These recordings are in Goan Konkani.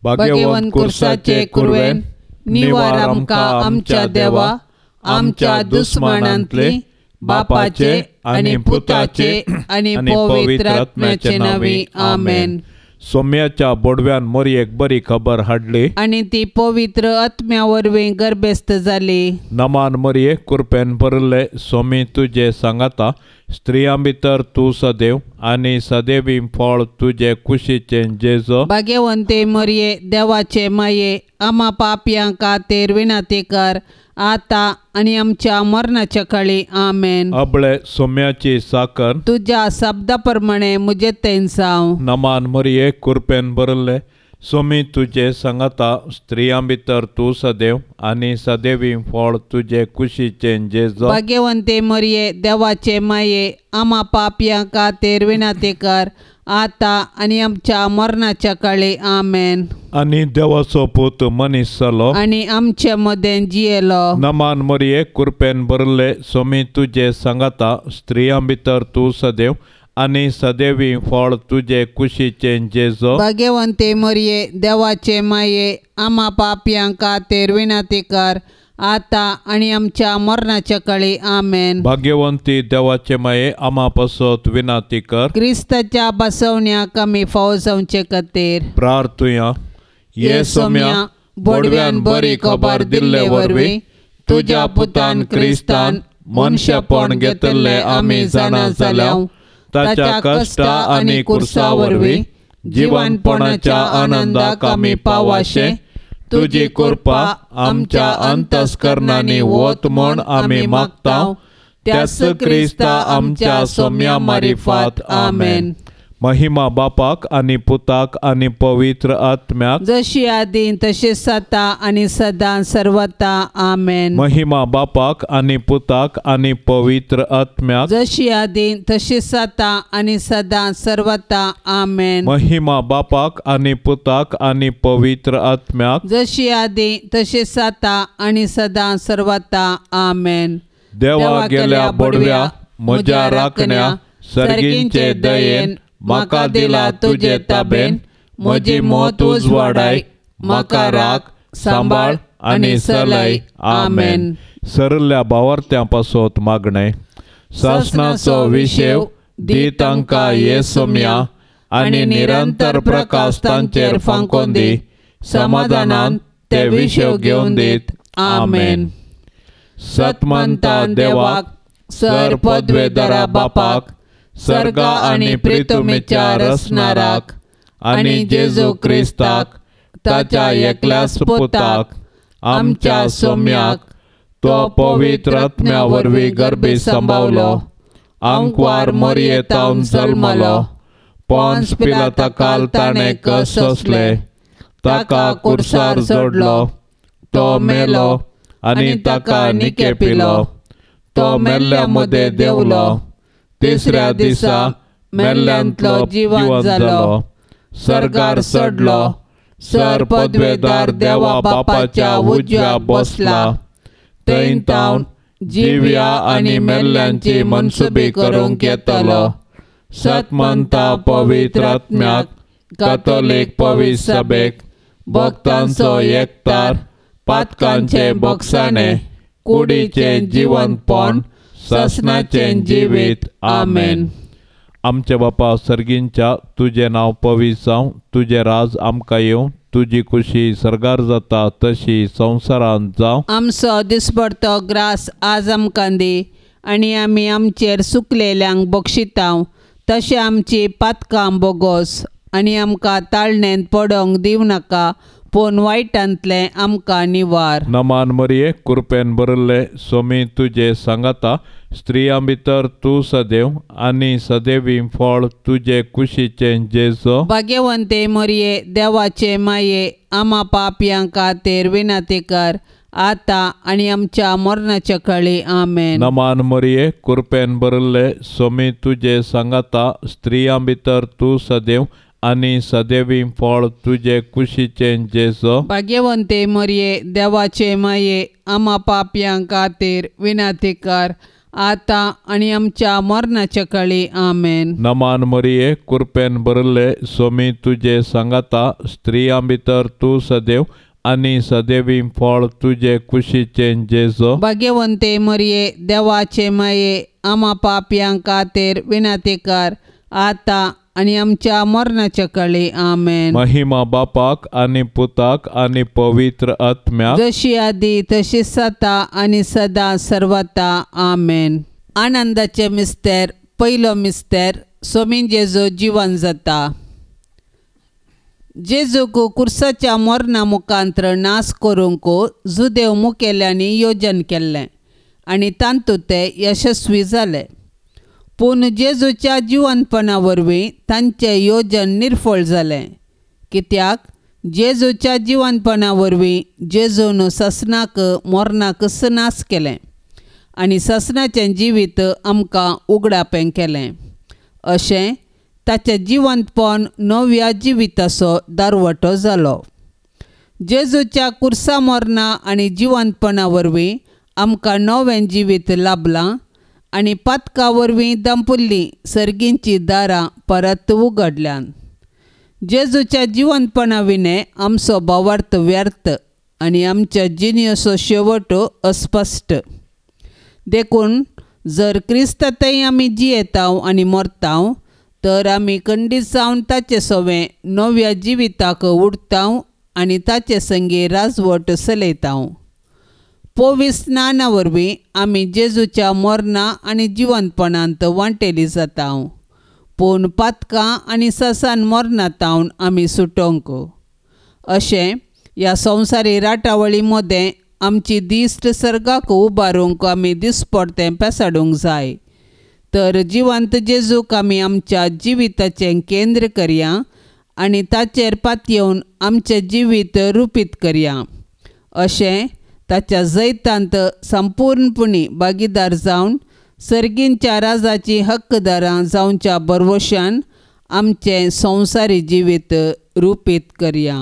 भाग्यवंत कुर्साचे कुरवेन निवार आमकां आमच्या देवा आमच्या दुस्मानांतले बापाचे आनी पुताचे आनी पवित्र आत्म्याचे नांवी आमेन. सोम्याच्या बोडव्यान मोरयेक बरी खबर हाडली आनी ती पवित्र आत्म्या वरवीं गर्भस्थ जाली. नमान मोरये कुरपेन भरिल्ले सोमी तुजे सांगाता स्त्रियां भितर तूं सदैव आनी सदैवी फळ तुजे कुशीचें जेजो. भाग्यवंते मोरये देवाचे माये आमा पापयां खातीर विनंती कर आतां आनी आमच्या मरणाच्या काळी आमेन. अबळे सोम्याची साकर तुज्या शब्दा प्रमाणे म्हजे तेन जावं. नमान मरये कुरपेन भरिल्ले सोमी तुजे सांगाता स्त्रियां भितर तूं सदैव आनी सदैवी फळ तुजे कुशीचें जेजो. भाग्यवंते मरये देवाचे माये आमा पापयां खातीर विनंती कर आतां आनी आमच्या मरणाच्या काळी आमेन. आनी देवाचो पूत मनीस जालो आनी आमचे मदें जियेलो. नमान मरये कुरपेन भरिल्ले सोमी तुजे सांगाता स्त्रियां भितर तूं सदैव आनी सदैवी फळ तुजे कुशीचें जेजो. भाग्यवंते मरये देवाचे माये आमा पापयां खातीर विनंती कर आतां आनी आमच्या मरणाच्या काळी आमेन. भाग्यवंती देवाचे माये आमा पासत विनंती कर. क्रिस्ताच्या बसवण्याक आमी फावो जावचे खातीर प्रार्थुया. ये सोम्या बोडव्यान बरी खबर दिल्ले वरवीं तुज्या पुतान क्रिस्तान मनशेपण घेतिल्लें आमी जाणा जाल्या. ताच्या कश्टा आनी कुर्सा वरवीं जिवनपणाच्या आनंदाक आमी पावाशे तुजी कृपा आमच्या अंतस्करणांनी वत म्हूण आमी मागता. त्याच क्रिस्ता आमच्या सोम्या मारिफात आमेन. महिमा बापाक आनी पुताक आनी पवित्र आत्म्याक जशी आदीं तशी सता आनी सदां सर्वता आमेन. महिमा बापाक आनी पुताक आनी पवित्र आत्म्याक जशी आदीं तशी सता आनी सदां सर्वता आमेन. महिमा बापाक आनी पुताक आनी पवित्र आत्म्याक जशी आदीं तशी सता आनी सदां सर्वता आमेन. देवा गेल्या बोडव्या म्हज्या राखण्या सर्गींचे दयेन म्हाका दिला तुजे ताबेन म्हजी मत उजवाडाय म्हाका राख सांबाळ आनी सलय आमेन. सरल्या भावार्थ्यां पासत मागणें. सासणाचो विशेव दी तांकां ये सोम्या आनी निरंतर प्रकाश तांचेर फांकोन दी. समाधानान ते विशेव घेवन दीत आमेन. सतमंता देवाक सर पदवेदारा बापाक सर्गा आनी प्रितुमेच्या रसनाराक आनी जेजू क्रिस्ताक ताच्या एकल्याच पुताक आमच्या सोम्याक तो पवित्र आत्म्या वरवीं गर्भी सांबावलो आंकवार मोरयेतावन जल्मलो पोन्स पिलाता काल ताणें कश्ट सोंसले ताका कुर्सार जोडलो तो मेलो आनी ताका निके पिलो तो मेल्ल्या मदें देंवलो तिसऱ्या दिसा मेल्ल्यांतलो जिवन जालो सर्गार चडलो सर पदवेदार देवा बापाच्या उजव्या बसला थंय तावन जिव्या आनी मेल्ल्यांची मनसुबी करूंक येतलो. सतमंता पवित्र आत्म्याक कातोलीक पवित्र सभेक भक्तांचो एकतार पातकांचे बोगसाणे कुडीचें जिवनपण सासणाचें जिवीत आमेन. आमच्या बापा सर्गींच्या तुजें नांव पवित्र जावं तुजें राज आमकां येवं तुजी खुशी सर्गार जाता तशी संवसारांत जावं. आमचो दिसपडतो ग्रास आज आमकां दी आनी आमी आमचेर सुकलेल्यांक बक्षितांव तशें आमची पातकां बोगोस आनी आमकां ताळणेंत पडोंक दिवं नाका पूण वायटांतलें आमकां निवार. नमान मरये कुरपेन भरिल्ले सोमी तुजे सांगाता स्त्रियां भितर तूं सदैव आनी सदैवी फळ तुजे कुशीचें जेजो. भाग्यवंते मरये देवाचे माये आमा पापयां खातीर विनंती कर आतां आनी आमच्या मरणाच्या काळी आमेन. नमान मरये कुरपेन भरिल्ले सोमी तुजे सांगाता स्त्रियां भितर तूं सदैव आनी सदैवी फळ तुजे कुशीचें जेजो. भाग्यवंते मरये देवाचे माये आमा पापयां खातीर विनंती कर आतां आनी आमच्या मरणाच्या काळी. आमेन. नमान मरिये, कृपेन भरिल्ले, स्वामी तुजे सांगाता, स्त्रियां भितर तूं सदैव आनी सदैवी फळ तुजे कुशीचें जेजू. भाग्यवंते मरिये, देवाचे माये, आमा पापयां खातीर विनंती कर, आतां आनी आमच्या मरणाच्या काळी. आमेन. महिमा बापाक आनी पुताक आनी पवित्र आत्म्याक, जशी आदी तशी सता आनी सदां सर्वता. आमेन. आनंदाचे मिस्तेर. पयलो मिस्तेर, स्वामी जेजू जिवन जाता. जेजूक कुर्साच्या मरणा मुखांत्र नाश करूंक जुदेव मुखेल्यांनी योजन केल्लें आनी तातूंत ते यशस्वी जाले. पूण जेजूच्या जिवनपणा वरवीं तांचें योजन निर्फळ जालें, कित्याक जेजूच्या जिवनपणा वरवीं जेजून ससनाक मरणाक नाश केलें आनी ससनाचें जिवीत आमकां उगडापें केलें. अशें ताचें जिवंतपण नव्या जिविताचो दारवटो जालो. जेजूच्या कुर्सा मरणा आनी जिवंतपणा वरवीं आमकां नवें जिवीत लाभलां आनी पातका वरवीं दंपुल्लीं सर्गींचीं दारां परत उगडल्यान. जेजूच्या जिवंतपणा विणें आमचो भावार्थ व्यर्थ आनी आमच्या जिणेचो शेवट अस्पश्ट. देखून जर क्रिस्तांतय आमी जियेताव आनी मरताव तर आमी खंडीत जावन ताचे सवें नव्या जिविताक उडताव आनी ताचे संगी राजवट चलयताव. पवित्र स्नाना वरवीं आमी जेजूच्या मरणा आनी जिवंतपणांत वांटेली जाता, पूण पातकां आनी ससान मरणांत आमी सुटोवंक. अशें ह्या संवसारी राटावळी मदें आमची दिश्ट सर्गाक उबारूंक आमी दिसपडतें पेसाडूंक जाय. तर जिवंत जेजूक आमी आमच्या जिविताचें केंद्र करया आनी ताचेर पातयेवन आमचें जिवीत रुपीत करया. अशें ताच्या जैतांत संपूर्णपणी भागीदार जावन सर्गींच्या राजाची हक्कदारां जावच्या भरवशान आमचें संवसारी जिवीत रुपीत करया.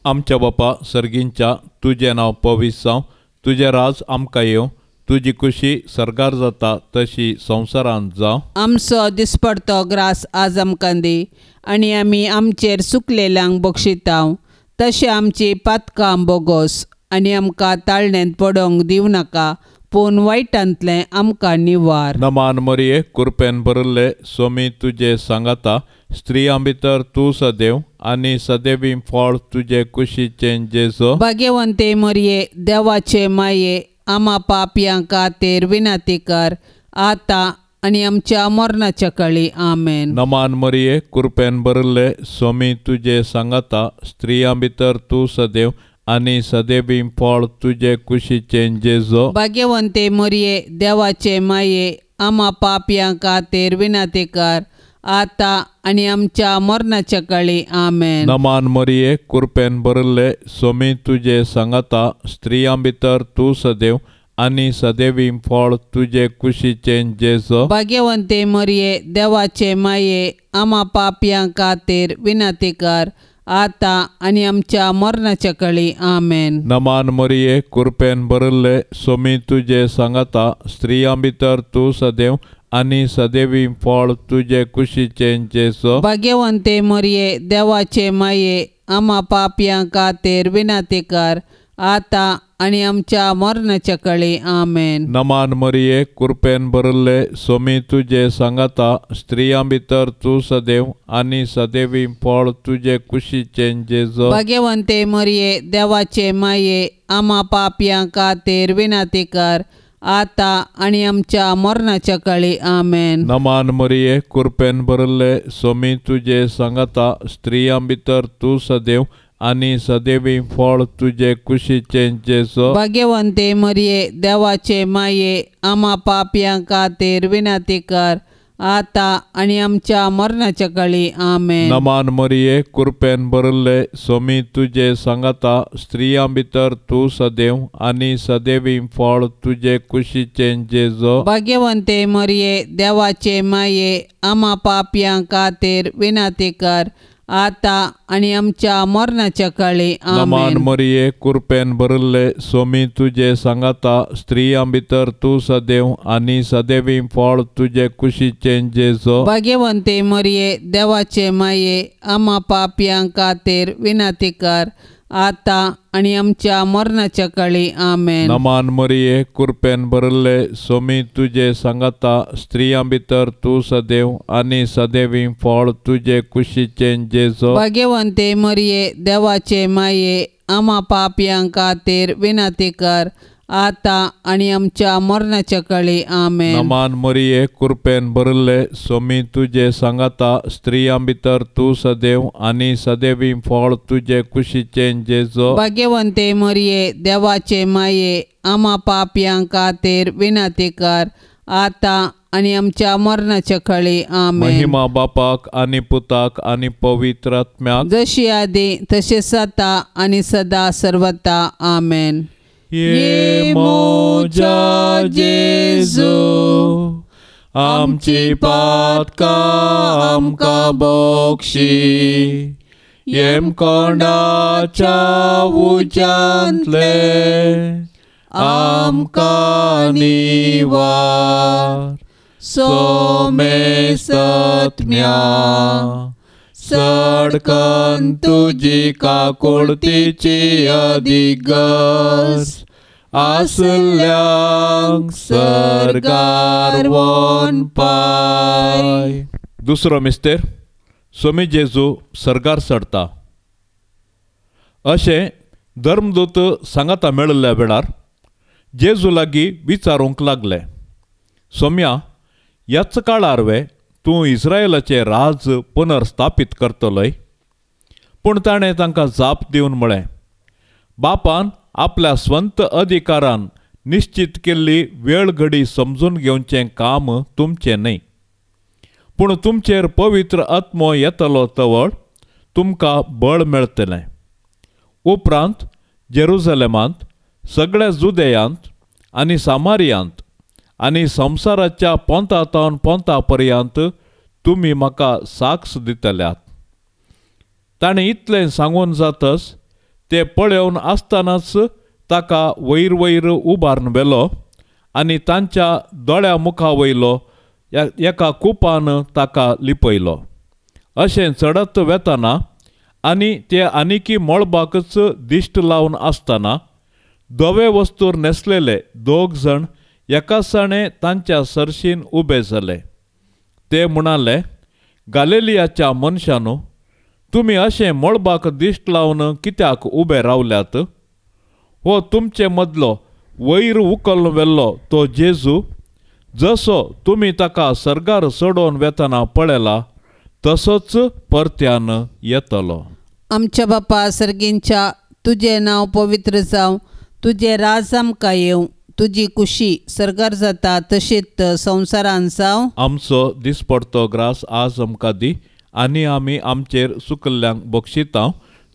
आमच्या बापा सर्गींच्या, तुजें नांव पवित्र जावं, तुजें राज आमकां येवं, तुजी खुशी सर्गार जाता तशी संवसारांत जावं. आमचो दिसपडतो ग्रास आज आमकां दी आनी आमी आमचेर चुकलेल्यांक बक्षिताव तशें आमची पातकां बोगोस आनी आमकां ताळणेंत पडोवंक दिवं नाका, पूण वायटांतलें आमकां निवार. नमान मरिये, कृपेन भरिल्ले, स्वामी तुजे सांगाता, स्त्रियां भितर तूं सदैव आनी सदैवी फळ तुजे कुशीचें जेजू. भाग्यवंते मरिये, देवाचे माये, आमा पापयां खातीर विनंती कर, आतां आनी आमच्या मरणाच्या काळी. आमेन. नमान मरिये, कृपेन भरिल्ले, स्वामी तुजे सांगाता, स्त्रियां भितर तूं सदैव आनी सदैवी फळ तुजे कुशीचें जेजू. भाग्यवंते मरिये, देवाचे माये, आमा पापयां खातीर विनंती कर, आतां आनी आमच्या मरणाच्या काळी. आमेन. नमान मरिये, कृपेन भरिल्ले, स्वामी तुजे सांगाता, स्त्रियां भितर तूं सदैव आनी सदैवी फळ तुजे कुशीचें जेजू. भाग्यवंते मरिये, देवाचे माये, आमा पापयां खातीर विनंती कर, आतां आनी आमच्या मरणाच्या काळी. आमेन. नमान मरिये, कृपेन भरिल्ले, स्वामी तुजे सांगाता, स्त्रियां भितर तूं सदैव आनी सदैवी फळ तुजे कुशीचें जेजू. भाग्यवंते मरिये, देवाचे माये, आमा पापयां खातीर विनंती कर, आतां आनी आमच्या मरणाच्या काळी. आमेन. नमान मरिये, कृपेन भरिल्ले, स्वामी तुजे सांगाता, स्त्रियां भितर तूं सदैव आनी सदैवी फळ तुजे कुशीचें जेजू. भाग्यवंते मरिये, देवाचे माये, आमा पापयां खातीर विनंती कर, आतां आनी आमच्या मरणाच्या काळी. आमेन. नमान मरिये, कृपेन भरिल्ले, स्वामी तुजे सांगाता, स्त्रियां भितर तूं सदैव आनी सदैवी फळ तुजे कुशीचें जेजू. भाग्यवंते मरिये, देवाचे माये, आमा पापयां खातीर विनंती कर, आतां आनी आमच्या मरणाच्या काळी. आमेन. नमान मरिये, कृपेन भरिल्ले, स्वामी तुजे सांगाता, स्त्रियां भितर तूं सदैव आनी सदैवी फळ तुजे कुशीचें जेजू. भाग्यवंते मरिये, देवाचे माये, आमा पापयां खातीर विनंती कर, आतां आनी आमच्या मरणाच्या काळी. नमान मरिये, कुरपेन भरिल्ले, सोमी तुजे सांगाता, स्त्रियां भितर तूं सदैव आनी सदैवी फळ तुजे कुशीचें जेजू. भाग्यवंते मरिये, देवाचे माये, आमा पापयां खातीर विनंती कर, आतां आनी आमच्या मरणाच्या काळी. आमेन. नमान मरिये, कुरपेन भरिल्ले, सोमी तुजे सांगाता, स्त्रियां भितर तूं सदैव आनी सदैवी फळ तुजे कुशीचें जेजू. भाग्यवंते मरिये, देवाचे माये, आमा पापयां खातीर विनंती कर, आतां आनी आमच्या मरणाच्या काळी. आमेन. नमान मरिये, कुरपेन भरिल्ले, सोमी तुजे सांगाता, स्त्रियां भितर तूं सदैव आनी सदैवी फळ तुजे कुशीचें जेजू. भाग्यवंते मरिये, देवाचे माये, आमा पापयां खातीर विनंती कर, आतां आनी आमच्या मरणाच्या काळी. आमेन. महिमा बापाक आनी पुताक आनी पवित्र आत्म्याक, जशी आदी तशें आतां आनी सदा सर्वता. आमेन. ये मोजा जेजू, आमची पातकां आमकां बक्षी, येमकोंडाच्या उज्यांतले आमकां निवार, सोमेसत्म्या सडकन तुजी काकुळतीची अधिगस, आसल्यांक सर्गार वोन पाय. दुसरो मिस्तेर, सोमी जेजू सर्गार चडता. अशें धर्मदूत सांगाता मेळिल्ल्या वेळार जेजू लागीं विचारूंक लागले, सोम्या, ह्याच काळार वे तूं इस्रायलाचें राज पुनर्स्थापीत करतलोय? पूण ताणें तांकां जाप दिवन म्हळें, बापान आपल्या स्वंत अधिकारान निश्चित केल्ली वेळ घडी समजून घेवचें काम तुमचें न्हय, पूण तुमचेर पवित्र आत्मो येतलो तवळ तुमकां बळ मेळटलें. उपरांत जेरुजलेमांत, सगळ्या जुदेयांत आनी सामारियांत आनी संवसाराच्या पोंता तावन पोंता पर्यंत तुमी म्हाका साक्ष दितल्यात. ताणें इतलें सांगून जातच ते पळोवन आसतनाच ताका वयर वयर उबारून व्हेलो आनी तांच्या दोळ्या मुखा वयलो एका कुपान ताका लिपयलो. अशें चडत वेतना आनी ते आनिकी मळबाकच दिश्ट लावन आसतना धवे वस्तूर न्हेसलेले दोग जाण एकासाणे तांच्या सरशीन उबे जाले. ते म्हणाले, गालेलियाच्या मनशानू, तुमी अशें मळबाक दिश्ट लावन कित्याक उबे रावल्यात? हो तुमचे मदलो वयर उखल व्हेल्लो तो जेजू, जसो तुमी ताका सर्गार चडोवन वेतना पळयला तसोच परत्यान येतलो. आमच्या बापा सर्गींच्या, तुजें नांव पवित्र जावं, तुजें राज आमकां येवं, तुजी कुशी सर्गार जाता तशीच संवसारान जावं. आमचो दिसपडतो ग्रास आज आमकां दी, आनी आमी आमचेर सुकल्ल्यांक बक्षिता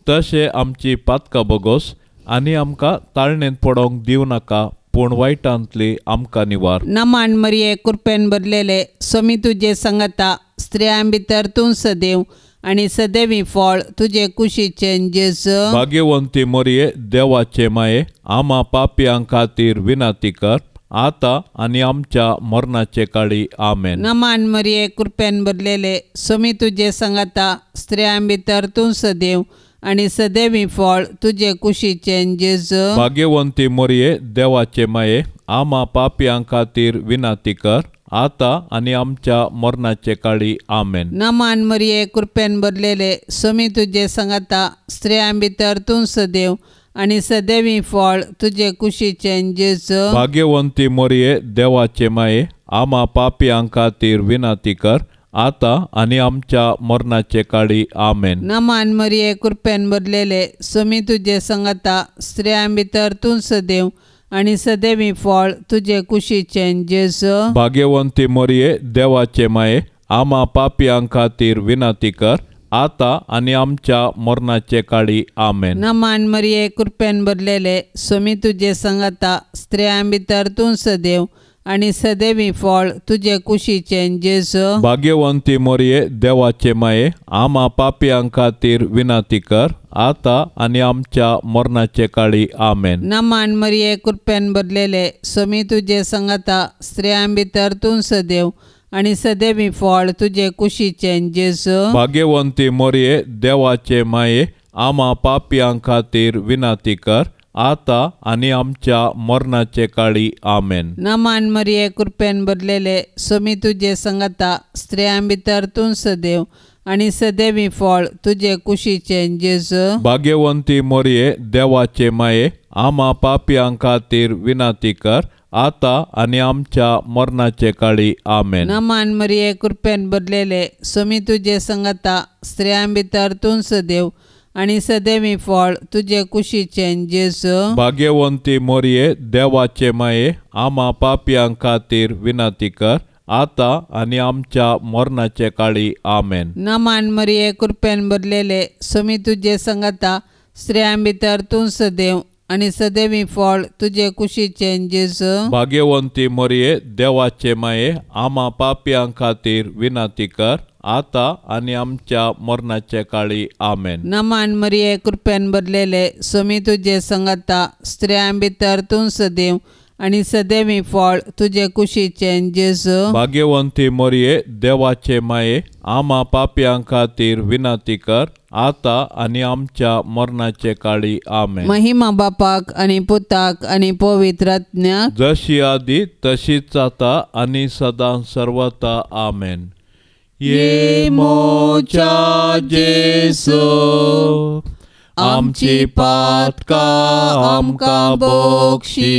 तशें आमची पातकां बोगोस, आनी आमकां ताळणेंत पडोवंक दिवं नाका, पूण वायटांतली आमकां निवार. नमान मरिये, कुरपेन भरलेले, सोमी तुजे सांगाता, स्त्रियां भितर तूं सदैव आनी सदैवी फळ तुजे कुशीचें जेजू. भाग्यवंती मरिये, देवाचे माये, आमा पापयां खातीर विनंती कर, आतां आनी आमच्या मरणाचे काळी. आमेन. नमान मरिये, कुरपेन भरलेले, सोमी तुजे सांगाता, स्त्रियां भितर तूं सदैव आनी सदैवी फळ तुजे कुशीचें जेजू. भाग्यवंती मरिये, देवाचे माये, आमा पापयां खातीर विनंती कर, आतां आनी आमच्या मरणाचे काळी. आमेन. नमान मरिये, कुरपेन भरलेले, सोमी तुजे सांगाता, स्त्रियां भितर तूं सदैव आनी सदैवी फळ तुजे कुशीचें जेजू. भाग्यवंती मरिये, देवाचे माये, आमा पापयां खातीर विनंती कर, आतां आनी आमच्या मरणाचे काळी. आमेन. नमान मरिये, कुरपेन भरलेले, सोमी तुजे सांगाता, स्त्रियां भितर तूं सदैव आनी सदैवी फळ तुजे कुशीचें जेजू. भाग्यवंती मरिये, देवाचे माये, आमा पापयां खातीर विनंती कर, आतां आनी आमच्या मरणाचे काळी. आमेन. नमान मरिये, कुरपेन भरलेले, सोमी तुजे सांगाता, स्त्रियां भितर तूं सदैव आनी सदैवी फळ तुजे कुशीचें जेजू. भाग्यवंती मोरये देवाचे माये, आमा पापयां खातीर विनंती कर आतां आनी आमच्या मरणाचे काळी. आमेन. नमान मरिये, कृपेन भरलेले, स्वामी तुजे संगता, स्त्रियां भितर तूं सदैव आनी सदैवी फळ तुजे कुशीचें जेजू. भाग्यवंती मोरये देवाचे माये, आमा पापयां खातीर विनंती कर आतां आनी आमच्या मरणाचे काळी. आमेन. नमान मरिये, कृपेन भरलेले, स्वामी तुजे संगता, स्त्रियां भितर तूं सदैव आनी सदैवी फळ तुजे कुशीचें जेजू. भाग्यवंती मोरये देवाचे माये, आमा पापयां खातीर विनंती कर आतां आनी आमच्या मरणाचे काळी. आमेन. नमान मरिये, कृपेन भरलेले, स्वामी तुजे संगता, स्त्रियां भितर तूं सदैव आनी सदैवी फळ तुजे कुशीचें जेजू. भाग्यवंती मोरये देवाचे माये, आमा पापयां खातीर विनंती कर आतां आनी आमच्या मरणाचे काळी. आमेन. नमान मरिये, कृपेन भरलेले, स्वामी तुजे संगता, स्त्रियां भितर तूं सदैव आनी सदैवी फळ तुजे कुशीचें जेजू. भाग्यवंती मोरये देवाचे माये, आमा पापयां खातीर विनंती कर आतां आनी आमच्या मरणाचे काळी. आमेन. नमान मरिये, कृपेन भरलेले, स्वामी तुजे संगता, स्त्रियां भितर तूं सदैव आनी सदैवी फळ तुजे कुशीचें जेजू. भाग्यवंती मोरये देवाचे माये, आमा पापयां खातीर विनंती कर आतां आनी आमच्या मरणाचे काळी. आमेन. महिमा बापाक आनी पुताक आनी पवित्र आत्म्याक, जशी आदी तशीच आतां आनी सदां सर्वता. आमेन. ये मोच्या जेजू, आमची पातकां आमकां बक्षी,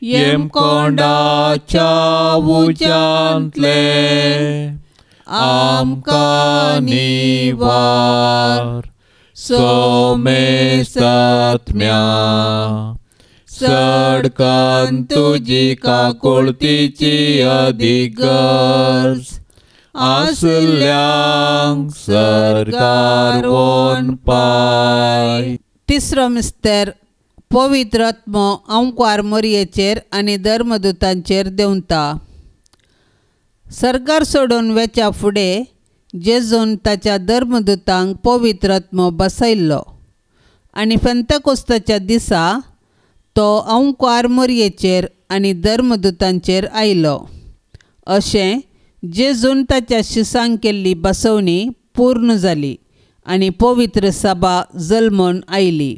येमकोंडाच्या उज्यांतले आमकां निवार. सोमेस्तात्म्या सडकान तुजी काकुळतीची अदीक गरज आसल्यांक सरकार वोन पाय. तिसरो मिस्तर, पवित्र आत्मो अंकार मोरयेचेर आनी धर्मदूतांचेर देंवता. सरकार सोडून वेच्या फुडें जेजून ताच्या धर्मदूतांक पवित्र आत्मो बसयल्लो आनी फेंतकोस्ताच्या दिसा तो अंकार मोरयेचेर आनी धर्मदूतांचेर आयलो. अशें जेजून ताच्या शिसांक केल्ली बसवणी पूर्ण जाली आनी पवित्र सभा जल्मून आयली.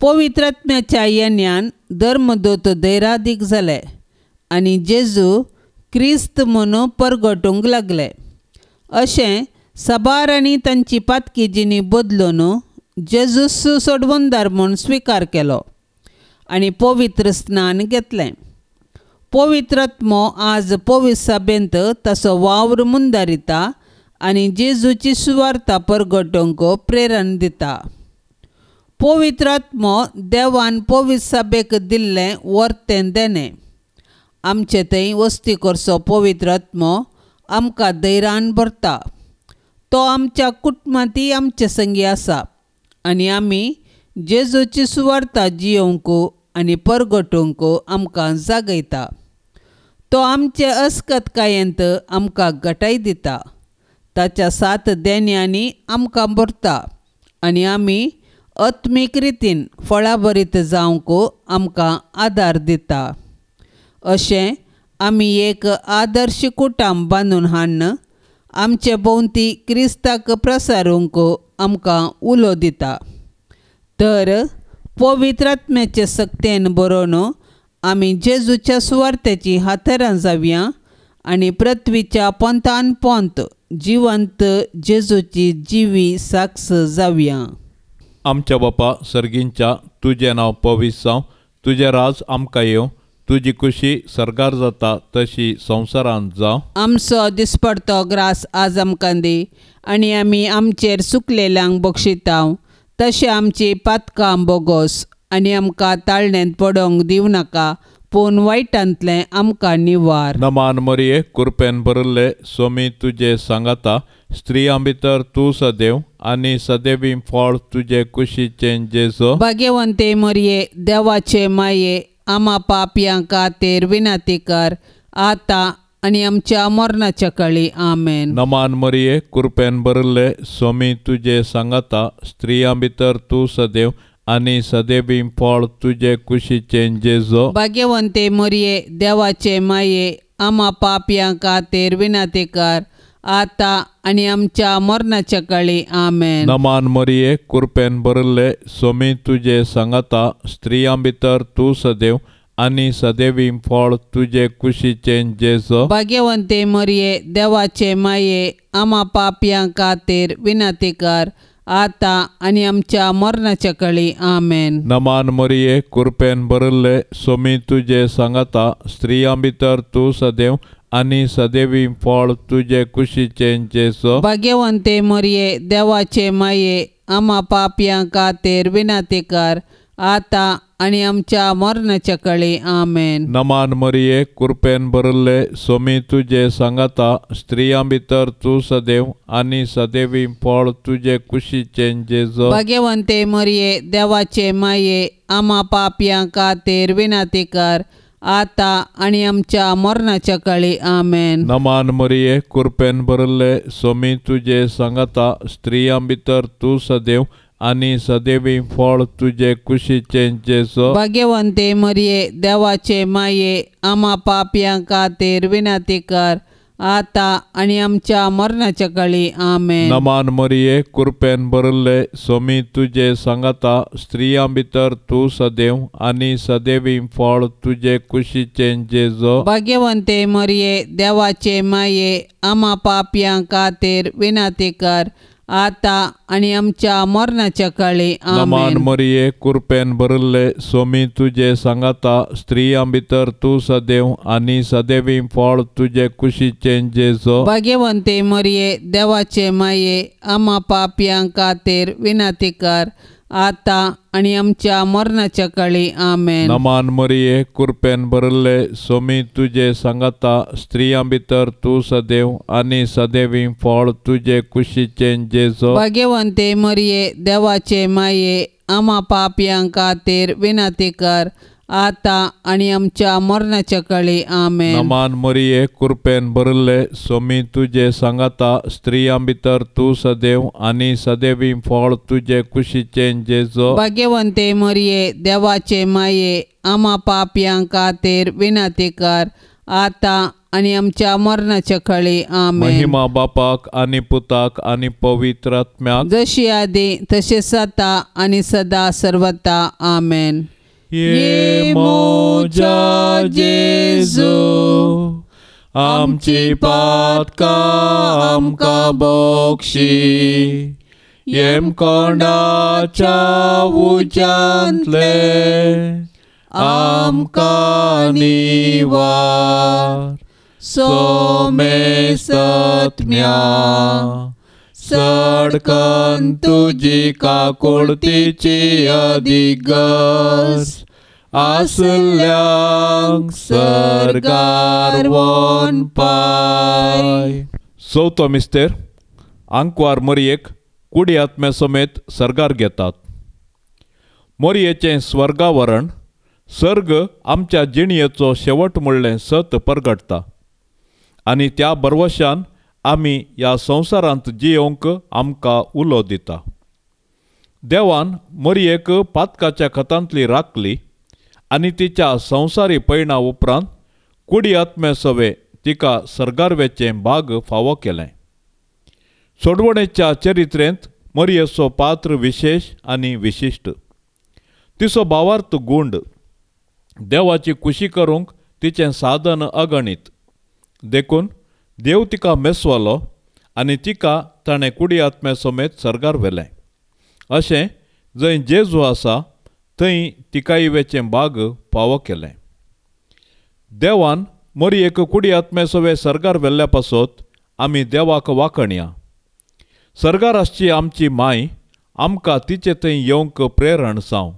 पवित्र आत्म्याच्या येण्यान धर्मदूत धैरादीक जाले आनी जेजू क्रिस्त म्हणून परगटूंक लागले. अशें सबार आनी तांची पातकी जिणी बदलून जेजूस सोडवणदार म्हूण स्विकार केलो आनी पवित्र स्नान घेतलें. पवित्र आत्मो आज पवित्र सभेंत ताचो वावर मुंदारिता आनी जेजूची सुवार्ता परगटूंक प्रेरण दिता. पवित्र आत्मो देवान पवित्र सभेक दिल्लें वर्तें देणें. आमचे थंय वस्ती करचो पवित्र आत्मो आमकां धैर्यान भरता. तो आमच्या कुटुंबांतय आमचे संगी आसा आनी आमी जेजूची सुवार्ता जियोवंक आनी परगटूंक आमकां जागयता. तो आमचे अस्कतकायेंत आमकां घटाय दिता. ताच्या सात देण्यांनी आमकां भरता आनी आमी आत्मीक रितीन फळाभरीत जावंक आमकां आदार दिता. अशें आमी एक आदर्श कुटुंब बांदून हाडून आमचे भोंवती क्रिस्ताक प्रसारूंक आमकां उलो दिता. तर पवित्र आत्म्याचे सक्तेन बरोवन आमी जेजूच्या सुवार्थेची हातेरां जावया आनी पृथ्वीच्या पोंतान पोंत जिवंत जेजूची जिवी साक्ष जावया. आमच्या बापा सर्गींच्या, तुजें नांव पवित्र जावं, तुजें राज आमकां येवं, तुजी खुशी सर्गार जाता तशी संवसारांत जावं. आमचो दिसपडतो ग्रास आज आमकां दी आनी आमी आमचेर सुकलेल्यांक बक्षितांव तशें आमची पातकां बोगोस आनी आमकां ताळणेंत पडोवंक दिवं नाका, पूण वायटांतलें आमकां निवार. नमान मरिये, कृपेन भरिल्ले, स्वामी तुजे सांगाता, स्त्रियां भितर तूं सदैव आनी सदैवी फळ तुजे कुशीचें जेजू. भाग्यवंते मरिये, देवाचे माये, आमा पापयां खातीर विनंती कर आतां आनी आमच्या मरणाच्या कळी. आमेन. नमान मरिये, कृपेन भरिल्ले, स्वामी तुजे सांगाता, स्त्रियां भितर तूं सदैव आनी सदैवी फळ तुजे कुशीचें जेजो. भाग्यवंते मरिये, देवाचे माये, आमा पापयां खातीर विनंती कर आतां आनी आमच्या मरणाच्या कळी. आमेन. नमान मरिये, कृपेन भरिल्ले, स्वामी तुजे सांगाता, स्त्रियां भितर तूं सदैव आनी सदैवी फळ तुजे कुशीचें जेजो. भाग्यवंते मरिये, देवाचे माये, आमा पापयां खातीर विनंती कर आतां आनी आमच्या मरणाच्या कळी. आमेन. नमान मरिये, कृपेन भरिल्ले, स्वामी तुजे सांगाता, स्त्रियां भितर तूं सदैव आनी सदैवी फळ तुजे कुशीचें जेजो. भाग्यवंते मरिये, देवाचे माये, आमा पापयां खातीर विनंती कर आतां आनी आमच्या मरणाच्या कळी. आमेन. नमान मरिये, कृपेन भरिल्ले, स्वामी तुजे सांगाता, स्त्रियां भितर तूं सदैव आनी सदैवी फळ तुजे कुशीचें जेजो. भाग्यवंते मरिये, देवाचे माये, आमा पापयां खातीर विनंती कर आतां आनी आमच्या मरणाच्या कळी. आमेन. नमान मरिये, कृपेन भरिल्ले, स्वामी तुजे सांगाता, स्त्रियां भितर तूं सदैव आनी सदैवी फळ तुजे कुशीचें जेजो. भाग्यवंते मरिये, देवाचे माये, आमा पापयां खातीर विनंती कर आतां आनी आमच्या मरणाच्या कळी. आमेन. नमान मरिये, कृपेन भरिल्ले, स्वामी तुजे सांगाता, स्त्रियां भितर तूं सदैव आनी सदैवी फळ तुजे कुशीचें जेजो. भाग्यवंते मरिये, देवाचे माये, आमा पापयां खातीर विनंती कर आतां आनी आमच्या मरणाच्या कळी. नमान आमेन. मरिये, कृपेन भरिल्ले, स्वामी तुजे सांगाता, स्त्रियां भितर तूं सदैव आनी सदैवी फळ तुजे कुशीचें जेजो. भाग्यवंते मरिये, देवाचे माये, आमा पापयां खातीर विनंती कर आतां आनी आमच्या मरणाच्या कळी. आमेन. नमान मरिये, कृपेन भरिल्ले, स्वामी तुजे सांगाता, स्त्रियां भितर तूं सदैव आनी सदैवी फळ तुजे कुशीचें जेजो. भाग्यवंते मरिये, देवाचे माये, आमा पापयां खातीर विनंती कर आतां आनी आमच्या मरणाच्या कळी. आमेन. नमान मरिये, कृपेन भरिल्ले, स्वामी तुजे सांगाता, स्त्रियां भितर तूं सदैव आनी सदैवी फळ तुजे कुशीचें जेजो. भाग्यवंते मरिये, देवाचे माये, आमा पापयां खातीर विनंती कर आतां आनी आमच्या मरणाच्या कळी. आमेन. महिमा बापाक आनी पुताक आनी पवित्र आत्म्याक, जशी आदी तशें आतां आनी सदा सर्वता. आमेन. ये मोजा जेजू, आमची पातकां आमकां बक्षी, येमकोंडाच्या उज्यांतले आमकां निवार, सोमेसत्म्या सडकन तुजी काकुळतीची अधिगस, आसल्यांक सर्गार वोन पाय. चवथो मिस्तेर, आंकवार मरयेक कुडी आत्म्या समेत सर्गार घेतात. मरयेचें स्वर्गावरण सर्ग आमच्या जिणयेचो शेवट म्हणलें सत परगटता आनी त्या बरवशान आमी ह्या संवसारांत जियोवंक आमकां उलो दिता. देवान मरयेक पातकाच्या खतांतली राखली आनी तिच्या संवसारी पयणा उपरांत कुडी आत्म्या सवे तिका सर्गार वेचें भाग फावो केलें. सोडवणेच्या चरित्रेंत मरयेचो पात्र विशेश आनी विशिश्ट. तिचो भावार्थ गुंड, देवाची खुशी करूंक तिचें साधन अगणीत, देखून देव तिका मेसवलो आनी तिका ताणें कुडी आत्म्या समेत सर्गार व्हेलें. अशें जंय जेजू आसा थंय तिकाय वेचें भाग फावो केलें. देवान मरयेक कुडी आत्म्या सवे सर्गार व्हेल्ल्या पासत आमी देवाक वाखणया. सर्गार आसची आमची माय आमकां तिचे थंय येवंक प्रेरण जावं.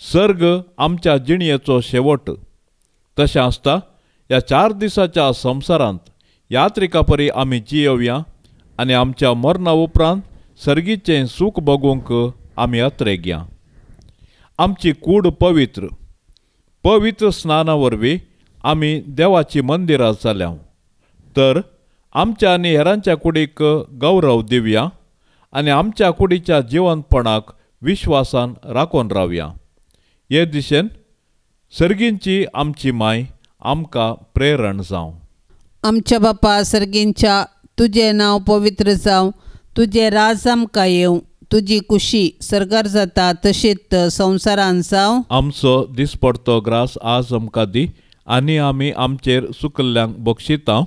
सर्ग आमच्या जिणयेचो शेवट. तशें आसता ह्या 4 दिसाच्या संवसारांत यात्रिका परी आमी जियोवया आनी आमच्या मरणा उपरांत सर्गीचें सूख भोगूंक आमी अत्रेगया. आमची कूड पवित्र पवित्र स्नाना वरवीं आमी देवाची मंदिरां जाल्या. तर आमच्या आनी हेरांच्या कुडीक गौरव दिवया आनी आमच्या कुडीच्या जिवंतपणाक विश्वासान राखून रावया. हे दिशेन सर्गींची आमची माय आमकां प्रेरण जावं. आमच्या बापा सर्गींच्या, तुजें नांव पवित्र जावं, तुजें राज आमकां येवं, तुजी कुशी सर्गार जाता तशीच संवसारान जावं. आमचो दिसपडतो ग्रास आज आमकां दी आनी आमी आमचेर सुकल्ल्यांक बक्षिता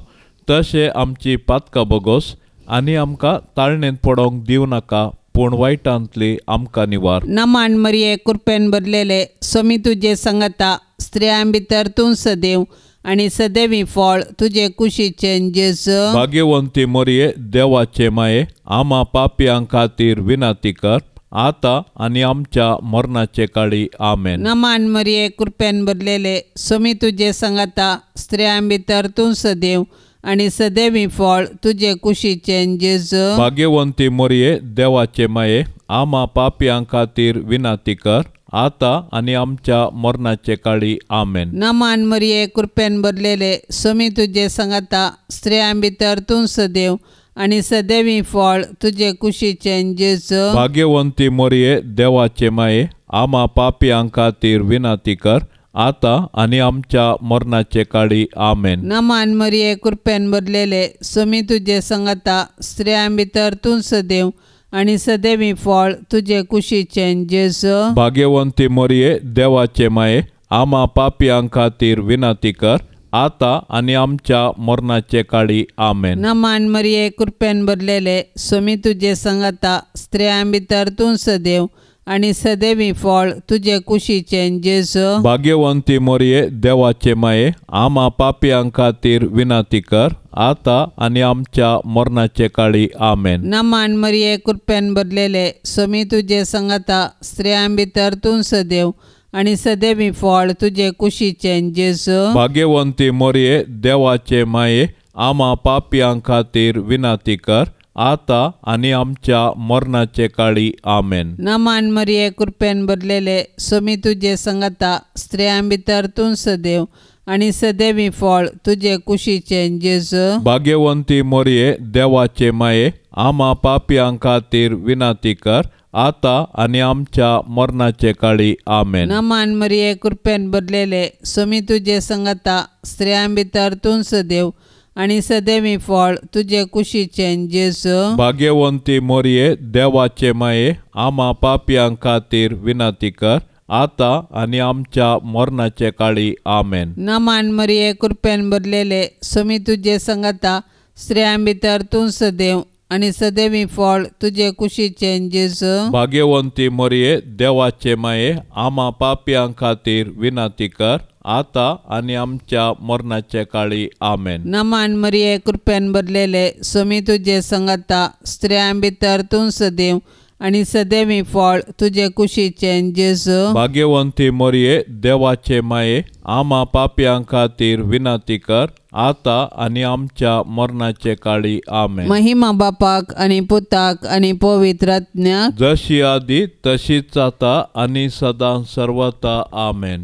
तशें आमची पातकां बोगोस आनी आमकां ताळणेंत पडोवंक दिवं नाका, पूण वायटांतली आमकां निवार. नमान मरिये, कृपेन भरलेले, स्वामी तुजे संगता, स्त्रियां भितर तूं सदैव आनी सदैवी फळ तुजे कुशीचें जेजू. भाग्यवंती मरिये, देवाचे माये, आमा पापयां खातीर विनंती कर आतां आनी आमच्या मरणाचे काळी. आमेन. नमान मरिये, कृपेन भरलेले, स्वामी तुजे संगता, स्त्रियां भितर तूं सदैव आनी सदैवी फळ तुजे कुशीचें जेजू. भाग्यवंती मरिये, देवाचे माये, आमा पापयां खातीर विनंती कर आतां आनी आमच्या मरणाचे काळी. आमेन. नमान मरिये, कृपेन भरलेले, स्वामी तुजे संगता, स्त्रियां भितर तूं सदैव आनी सदैवी फळ तुजे कुशीचें जेजू. भाग्यवंती मरिये, देवाचे माये, आमा पापयां खातीर विनंती कर आतां आनी आमच्या मरणाचे काळी. आमेन. नमान मरिये, कृपेन भरलेले, स्वामी तुजे संगता, स्त्रियां भितर तूं सदैव आनी सदैवी फळ तुजे कुशीचें जेजू. भाग्यवंती मरिये, देवाचे माये, आमा पापयां खातीर विनंती कर आतां आनी आमच्या मरणाचे काळी. आमेन. नमान मरिये, कृपेन भरलेले, स्वामी तुजे संगता, स्त्रियां भितर तूं सदैव आनी सदैवी फळ तुजे कुशीचें जेजू. भाग्यवंती मरिये, देवाचे माये, आमा पापयां खातीर विनंती कर आतां आनी आमच्या मरणाचे काळी. आमेन. नमान मरिये, कृपेन भरलेले, स्वामी तुजे संगता, स्त्रियां भितर तूं सदैव आनी सदैवी फळ तुजे कुशीचें जेजू. भाग्यवंती मरिये, देवाचे माये, आमा पापयां खातीर विनंती कर आतां आनी आमच्या मरणाचे काळी. आमेन. नमान मरिये, कृपेन भरलेले, स्वामी तुजे संगता, स्त्रियां भितर तूं सदैव आनी सदैवी फळ तुजे कुशीचें जेजू. भाग्यवंती मरिये, देवाचे माये, आमा पापयां खातीर विनंती कर आतां आनी आमच्या मरणाचे काळी. आमेन. नमान मरिये, कृपेन भरलेले, स्वामी तुजे संगता, स्त्रियां भितर तूं सदैव आनी सदैवी फळ तुजे कुशीचें जेजू. भाग्यवंती मरिये, देवाचे माये, आमा पापयां खातीर विनंती कर आतां आनी आमच्या मरणाचे काळी. आमेन. नमान मरिये, कृपेन भरलेले, स्वामी तुजे संगता, स्त्रियां भितर तूं सदैव आनी सदैवी फळ तुजे कुशीचें जेजू. भाग्यवंती मरिये, देवाचे माये, आमा पापयां खातीर विनंती कर आतां आनी आमच्या मरणाचे काळी. आमेन. नमान मरिये, कृपेन भरलेले, स्वामी तुजे संगता, स्त्रियां भितर तूं सदैव आनी सदैवी फळ तुजे कुशीचें जेजू. भाग्यवंती मरिये, देवाचे माये, आमा पापयां खातीर विनंती कर आतां आनी आमच्या मरणाचे काळी. आमेन. महिमा बापाक आनी पुताक आनी पवित्र आत्म्याक, जशी आदी तशीच आतां आनी सदां सर्वता. आमेन.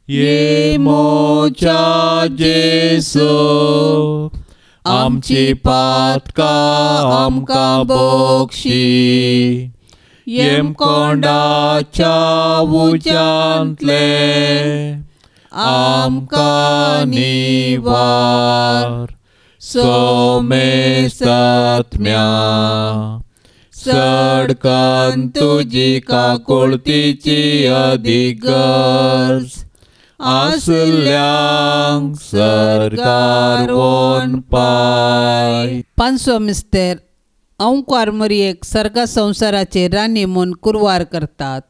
ये मोच्या जेजू, आमची पातकां आमकां बक्षी, येमकोंडाच्या उज्यांतले आमकां निवार. सोमेस्तात्म्या, सडकन तुजी काकुळतीची अदीक गरज आसल्यांक सरकार वोन पाय. पांचवो मिस्तेर, अंकुर मरियेक सर्गा संवसाराचे राणी म्हूण कुरवार करतात.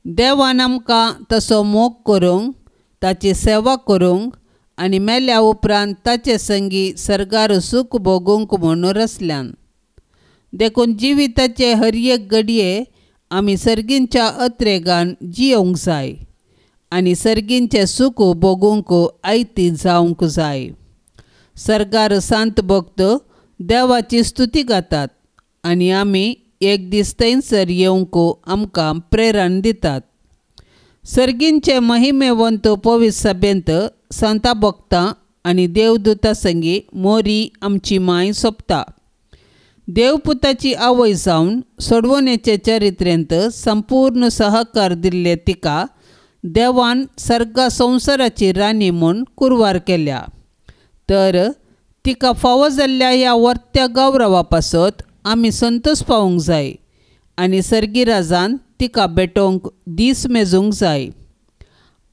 देवान आमकां तसो मोग करूंक, ताची सेवा करूंक आनी मेल्या उपरांत ताचे संगी सर्गार सूख भोगूंक म्हणून रचल्यान. देखून जिविताचे हर एक घडये आमी सर्गींच्या अत्रेगान जियोवंक जाय आनी सर्गींचें सूख भोगूंक आयती जावंक जाय. सर्गार सांत भक्त देवाची स्तुती गातात आनी आमी एक दीस थंयसर येवंक आमकां प्रेरण दितात. सर्गींचे महिमेवंत पवित्र सभेंत संता भक्तां आनी देवदूता संगी मोरी आमची माय सोंपता. देवपुताची आवय जावन सोडवणेचे चरित्रेंत संपूर्ण सहकार दिल्ले तिका देवान सर्गा संवसाराची राणी म्हूण कुरवार केल्या. तर तिका फावो जाल्ल्या ह्या वर्त्या गौरवा पासत आमी संतोष पावूंक जाय आनी सर्गी राजान तिका भेटोवंक दीस मेजूंक जाय.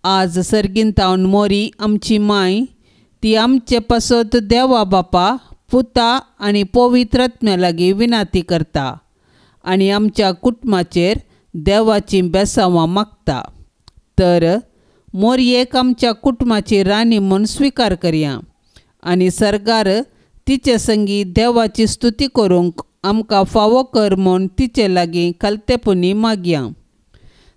आज सर्गींतावन मोरी आमची माय ती आमचे पासत देवा बापा पुता आनी पवित्र आत्म्या लागीं विनाती करता आनी आमच्या कुटुंबाचेर देवाचीं बेसांवां मागता. तर मोरयेक आमच्या कुटुंबाची राणी म्हूण स्विकार करया आनी सर्गार तिचे संगी देवाची स्तुती करूंक आमकां फावो कर म्हूण तिचे लागीं खालतेपणी मागया.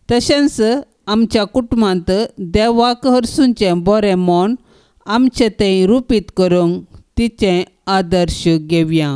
तशेंच आमच्या कुटुंबांत देवाक हरसूंचें बरें म्हूण आमचें तें रुपीत करूंक तिचें आदर्श घेवया.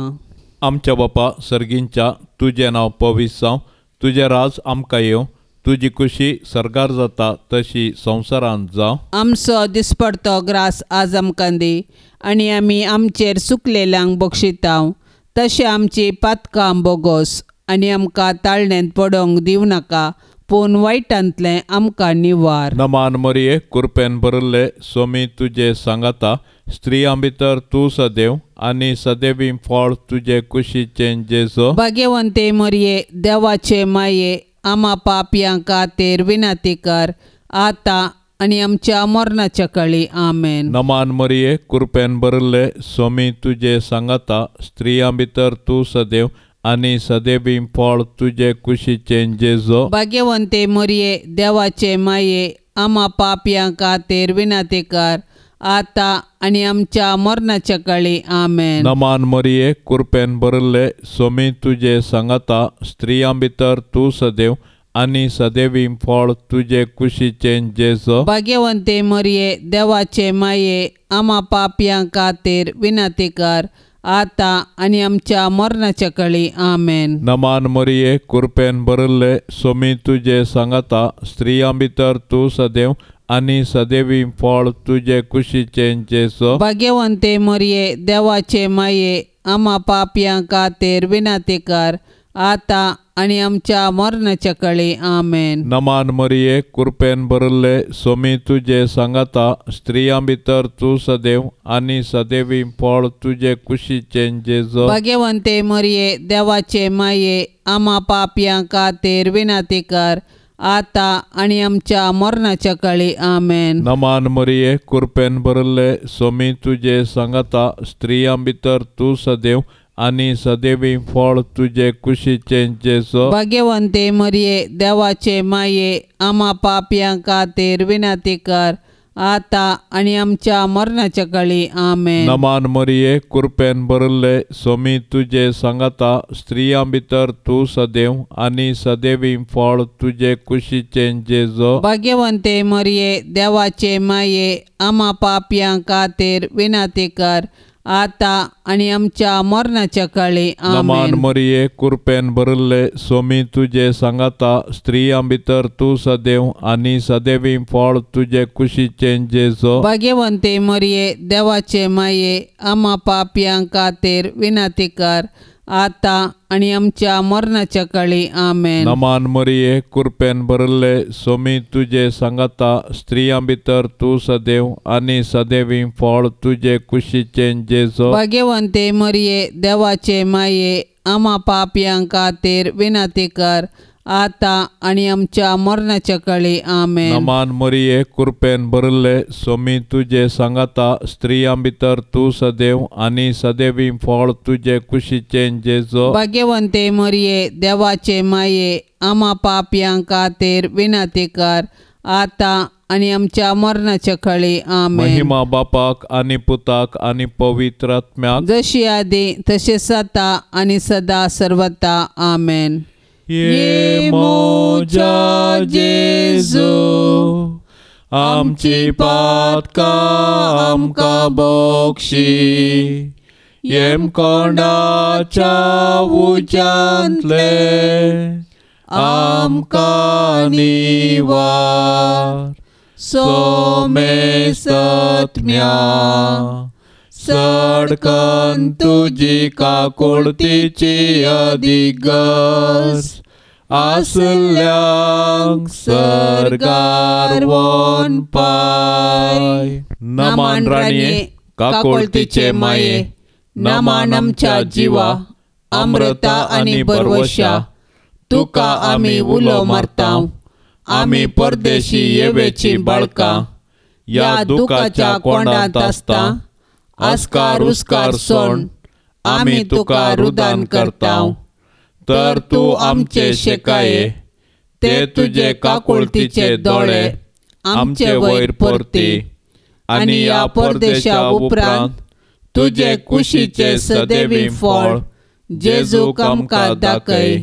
आमच्या बापा सर्गींच्या, तुजें नांव पवित्र जावं, तुजें राज आमकां येवं, तुजी खुशी सर्गार जाता तशी संवसारांत जावं. आमचो दिसपडतो ग्रास आज आमकां दी आनी आमी आमचेर सुकलेल्यांक बक्षितांव तशें आमची पातकां बोगोस आनी आमकां ताळणेंत पडोवंक दिवं नाका पूण वायटांतलें आमकां निवार. नमान मरिये, कुरपेन भरिल्ले, स्वामी तुजे सांगाता, स्त्रियां भितर तूं सदैव आनी सदैवी फळ तुजे कुशीचें जेजो. भाग्यवंते मरिये, देवाचे माये, आमा पापयां खातीर विनंती कर आतां आनी आमच्या मरणाच्या काळी. आमेन. नमान मरिये, कुरपेन भरिल्ले, स्वामी तुजे सांगाता, स्त्रियां भितर तूं सदैव आनी सदैवी फळ तुजे कुशीचें जेजो. भाग्यवंते मरिये, देवाचे माये, आमा पापयां खातीर विनंती कर आतां आनी आमच्या मरणाच्या काळी. आमेन. नमान मरिये, कुरपेन भरिल्ले, स्वामी तुजे सांगाता, स्त्रियां भितर तूं सदैव आनी सदैवी फळ तुजे कुशीचें जेजो. भाग्यवंते मरिये, देवाचे माये, आमा पापयां खातीर विनंती कर आतां आनी आमच्या मरणाच्या काळी. आमेन. नमान मरिये, कुरपेन भरिल्ले, स्वामी तुजे सांगाता, स्त्रियां भितर तूं सदैव आनी सदैवी फळ तुजे कुशीचें जेजो. भाग्यवंते मरिये, देवाचे माये, आमा पापयां खातीर विनंती कर आतां आनी आमच्या मरणाच्या काळी. आमेन. नमान मरिये, कुरपेन भरिल्ले, स्वामी तुजे सांगाता, स्त्रियां भितर तूं सदैव आनी सदैवी फळ तुजे कुशीचें जेजो. भाग्यवंते मरिये, देवाचे माये, आमा पापयां खातीर विनंती कर आतां आनी आमच्या मरणाच्या काळी. आमेन. नमान मरिये, कुरपेन भरिल्ले, स्वामी तुजे सांगाता, स्त्रियां भितर तूं सदैव आनी सदैवी फळ तुजे कुशीचें जेजो. भाग्यवंते मरिये, देवाचे माये, आमा पापयां खातीर विनंती कर आतां आनी आमच्या मरणाच्या काळी. आमेन. नमान मरिये, कुरपेन भरिल्ले, स्वामी तुजे सांगाता, स्त्रियां भितर तूं सदैव आनी सदैवी फळ तुजे कुशीचें जेजो. भाग्यवंते मरिये, देवाचे माये, आमा पापयां खातीर विनंती कर आतां आनी आमच्या मरणाच्या काळी. नमान आमेन. मरिये, कुरपेन भरिल्ले, स्वामी तुजे सांगाता, स्त्रियां भितर तूं सदैव आनी सदैवी फळ तुजे कुशीचें जेजो. भाग्यवंते मरिये, देवाचे माये, आमा पापयां खातीर विनंती कर आतां आनी आमच्या मरणाच्या काळी. आमेन. नमान मरिये, कुरपेन भरिल्ले, स्वामी तुजे सांगाता, स्त्रियां भितर तूं सदैव आनी सदैवी फळ तुजे कुशीचें जेजो. भाग्यवंते मरिये, देवाचे माये, आमा पापयां खातीर विनंती कर आतां आनी आमच्या मरणाच्या काळी. आमेन. नमान मरिये, कुरपेन भरिल्ले, स्वामी तुजे सांगाता, स्त्रियां भितर तूं सदैव आनी सदैवी फळ तुजे कुशीचें जेजो. भाग्यवंते मरिये, देवाचे माये, आमा पापयां खातीर विनंती कर आतां आनी आमच्या मरणाच्या काळी. आमेन. महिमा बापाक आनी पुताक आनी पवित्र आत्म्याक, जशी आदी तशें आतां आनी सदा सर्वता. आमेन. ये म्हज्या जेजू, आमची पातकां आमकां बक्षी, येमकोंडाच्या उज्यांतले आमकां निवार. सोमेसत्म्या सडकन तुजी काकुळतीची अधिगस आसल्यांक सर्गार वोन पाय. नमन राणये काकुळतीचे माये, नमन आमच्या जिवा अमृता आनी बरवशा, तुका आमी उलो मारता. आमी परदेशी येवेची बाळकां ह्या दुखाच्या कोंडांत आसता. आस्कार उस्कार सोण आमी तुका रुदान करता. तर तूं आमचे शेकाये ते तुजे काकुळतीचे दोळे आमचे वयर परती आनी ह्या परदेशा उपरांत तुजे कुशीचे सदैवी फळ जेजूक आमकां दाखय.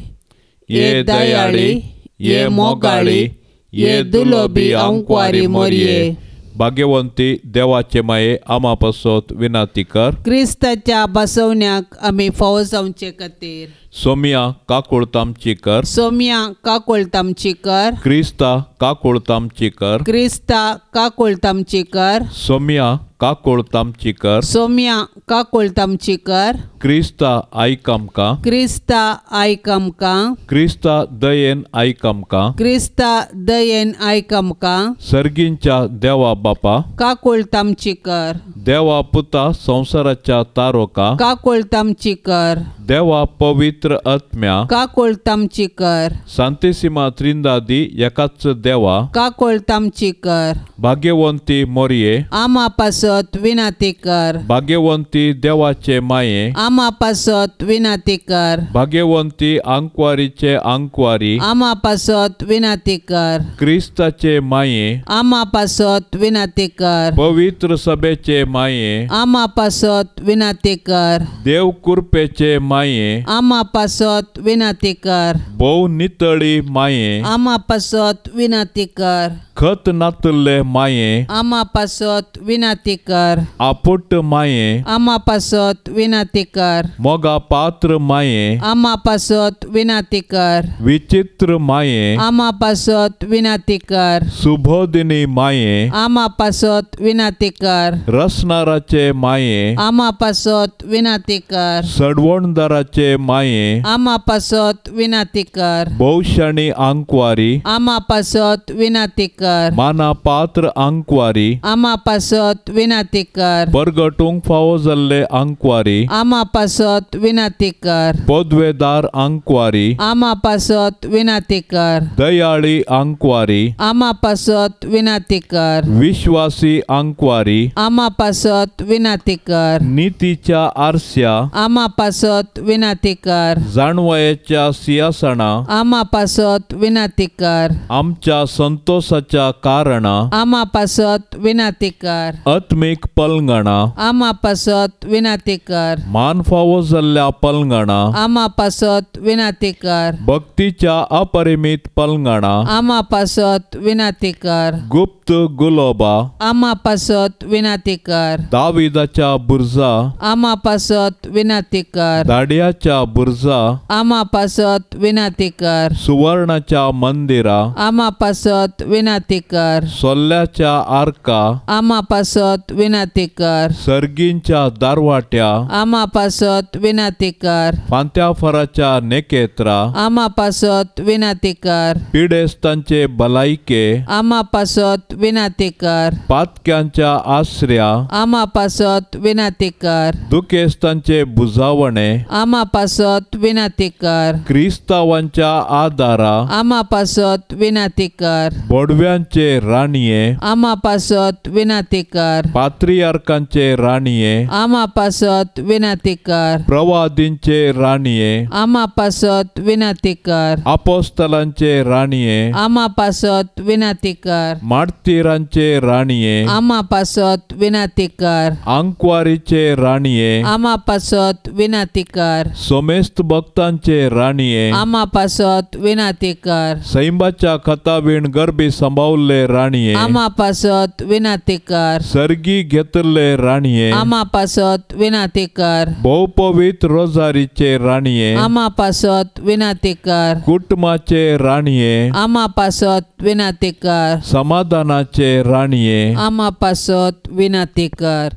ये दयाळी, ये मोगाळी, ये दुलोबी आंकवारी मोरये, भाग्यवंती देवाचे माये आमा पासत विनाती कर. क्रिस्ताच्या बसवण्याक आमी फावो जावचे खातीर. सोमिया काकुळत आमची कर. सोमिया काकुळत आमची कर. क्रिस्ता काकुळत आमची कर. क्रिस्ता काकुळत आमची कर. सोमिया काकुळत आमची कर. सोमिया काकुळत आमची कर. क्रिस्ता आयक आमकां. क्रिस्ता आयक आमकां. क्रिस्ता दयेन आयक आमकां. क्रिस्ता दयेन आयक आमकां. सर्गींच्या देवा बापा काकुळत आमची कर. देवा पुता संवसाराच्या तारोका काकुळत आमची कर. देवा पवित्र आत्म्या काकुळत आमची कर. सांतिसिमा त्रिंदादी एकाच देवा काकुळत आमची कर. भाग्यवंती मोरये आमा पासत विनाती कर. भाग्यवंती देवाचे माये आमा पासत विनाती कर. भाग्यवंती आंकवारीचे आंकवारी आमा पासत विनाती कर. क्रिस्ताचे माये आमा पासत विनाती कर. पवित्र सभेचे माये आमा पासत विनाती कर. देव कृपेचे माये आमा पासत विनाती कर. भोव नितळी माये आमा पासत विनाती कर. खत नातल्ले माये आमा पासत विनाती कर. आपुट माये आमा पासत विनाती कर. मोगा पात्र माये आमा पासत विनाती कर. विचित्र माये आमा पासत विनाती कर. सुबोधिनी माये आमा पासत विनाती कर. रसनाराचे माये आमा पासत विनाती कर. सडवणदाराचे माये आमा पासत विनाती कर. भोवशाणी आंकवारी आमा पासत विनाती कर. माना पात्र आंकवारी आमा पासत विनाती कर. परगटूंक फावो जाल्ले आंकवारी आमा पासत विनाती कर. पदवेदार आंकवारी आमा पासत विनाती कर. दयाळी आंकवारी आमा पासत विनाती कर. विश्वासी आंकवारी आमा पासत विनाती कर. नितीच्या आरस्या आमा पासत विनाती कर. जाणवयाच्या सिंहासना आमा पासत विनाती कर. आमच्या संतोषाच्या कारणा आमा पासत विनाती कर. आत्मीक पलंगणा आमा पासत विनाती कर. मान फावो जाल्ल्या पलंगणा आमा पासत विनाती कर. भक्तीच्या अपरिमित पलंगणा आमा पासत विनाती कर. गुप्त गुलोबा आमा पासत विनाती कर. दाविदाच्या बुर्जा आमा पासत विनाती कर. दाड्याच्या बुर्जा आमा पासत विनाती कर. सुवर्णाच्या मंदिरा आमा पासत विनाती कर. सोल्ल्याच्या आर्का आमा पासत विनाती कर. सर्गींच्या दारवाट्या आमा पासत विनाती कर. फांत्याफराच्या नेकेत्रा आमा पासत विनाती कर. पिडेस्तांचे भलायके आमा पासत विनाती कर. पातक्यांच्या आसऱ्या आमा पासत विनाती कर. दुखेस्तांचे बुजावणे आमा पासत विनाती कर. क्रिस्तावांच्या आदारा आमा पासत विनाती कर. बोडव्यांचे राणये आमा पासत विनाती कर. पात्रियार्कांचे राणये आमा पासत विनाती कर. प्रवादींचे राणये आमा पासत विनाती कर. अपोस्तलांचे राणये आमा पासत विनाती कर. मार्तीर मार्तिरांचे राणये, आमा पासत विनंती कर। आंकवारीचे राणये, आमा पासत विनंती कर। सोमेस्त भक्तांचे राणये, आमा पासत विनंती कर। सैंबाच्या खताबीण गर्भी सांबावल्ले राणये, आमा पासत विनंती कर। सर्गी घेतल्ले राणये, आमा पासत विनंती कर। भोवपवित्र रोजारीचे राणये, आमा पासत विनंती कर। कुटुंबाचे राणये, आमा पासत विनंती कर। समाधानाचे राणये, आमा पासत विनंती कर।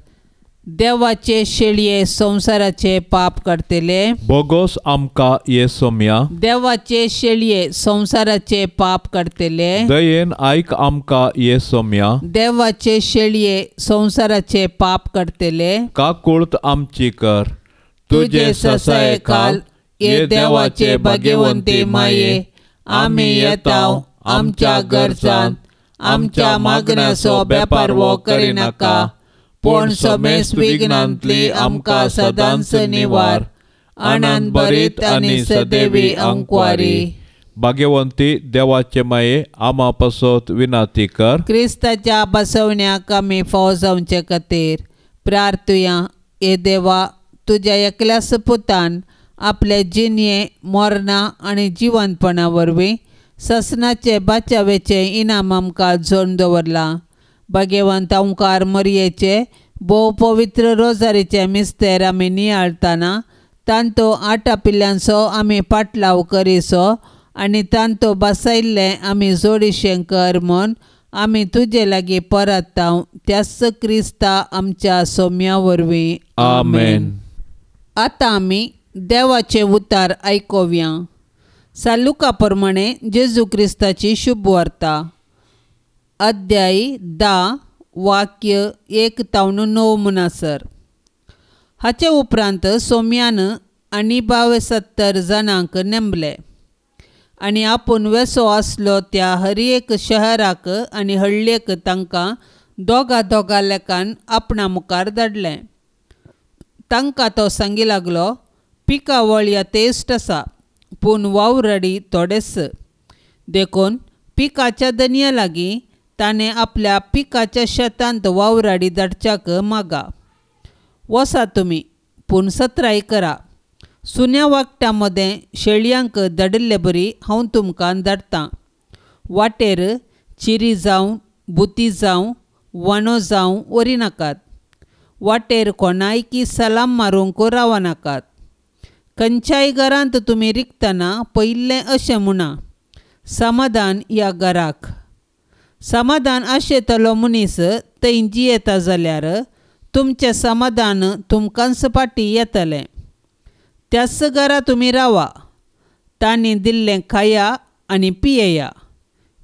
देवाचे शेळये संवसाराचे पाप करतले, बोगोस आमकां ये सोम्या। देवाचे शेळये संवसाराचे पाप करतले, दयेन आयक आमकां ये सोम्या। देवाचे शेळये संवसाराचे पाप करतले, काकुळत आमची कर। तुझे ससाये खाल ये देवाचे भाग्यवंती माये, आमी येताव आमच्या गरजांत, आमच्या मागण्याचो बेपारवो करिनाका, पूण समेस्त विघ्नांतली आमकां सदांच निवार। आनंद भरीत आनी सदैवी अंकवारी। भाग्यवंती देवाचे माये, आमा पासत विनंती कर। क्रिस्ताच्या बसवण्याक आमी फाव जावचे खातीर प्रार्थुया। हे देवा, तुज्या एकल्याच पुतान आपले जिणये मरणां आनी जिवंतपणा वरवीं ससनाचे बाचावेचें इनाम आमकां जोडून दवरलां। भाग्यवंत ओंकार मरयेचे भोव पवित्र रोजारीचे मिस्तेर आमी नियाळतना तांतो आटा पिल्ल्यांचो आमी पाटलाव करिसो आनी तांतो बसयल्लें आमी जोडिशें कर म्हूण आमी तुजे लागीं परताव त्याच क्रिस्ता आमच्या सोम्या वरवीं। आमेन। आतां आमी देवाचें उतार आयकुया। सालुका प्रमाणे जेजू क्रिस्ताची शुभवार्ता, अध्याय 10 वाक्य 1 तावन 9 म्हणसर। हाचे उपरांत सोम्यान आनी 72 जाणांक नेमले आनी आपूण वेसो आसलो त्या हर एक शहराक आनी हळ्ळेक तांकां दोगा दोगा लेखान आपणा मुखार धाडलें। तांकां तो सांगी लागलो, पिकावळ या तेस्ट आसा पूण वावराडी थोडेच, देखून पिकाच्या दनया लागीं ताणें आपल्या पिकाच्या शेतांत वावराडी धाडच्याक मागा। वसा तुमी पूण सत्राय करा, सुन्या वागटा मदें शेळयांक धाडिल्ले बरी हांव तुमकां धाडटां। वाटेर चिरी जावं बुती जावं वाणो जावं व्हरी नाकात, वाटेर कोणायकी सलाम मारूंक रावनाकात। खंयच्याय घरांत तुमी रिगतना पयिल्लें अशें म्हणा, समाधान ह्या घराक। समाधान आशेतलो मनीस थंय जियेता जाल्यार तुमचें समाधान तुमकांच फाटीं येतलें। त्याच घरा तुमी रावा, तांणी दिल्लें खाया आनी पियेया,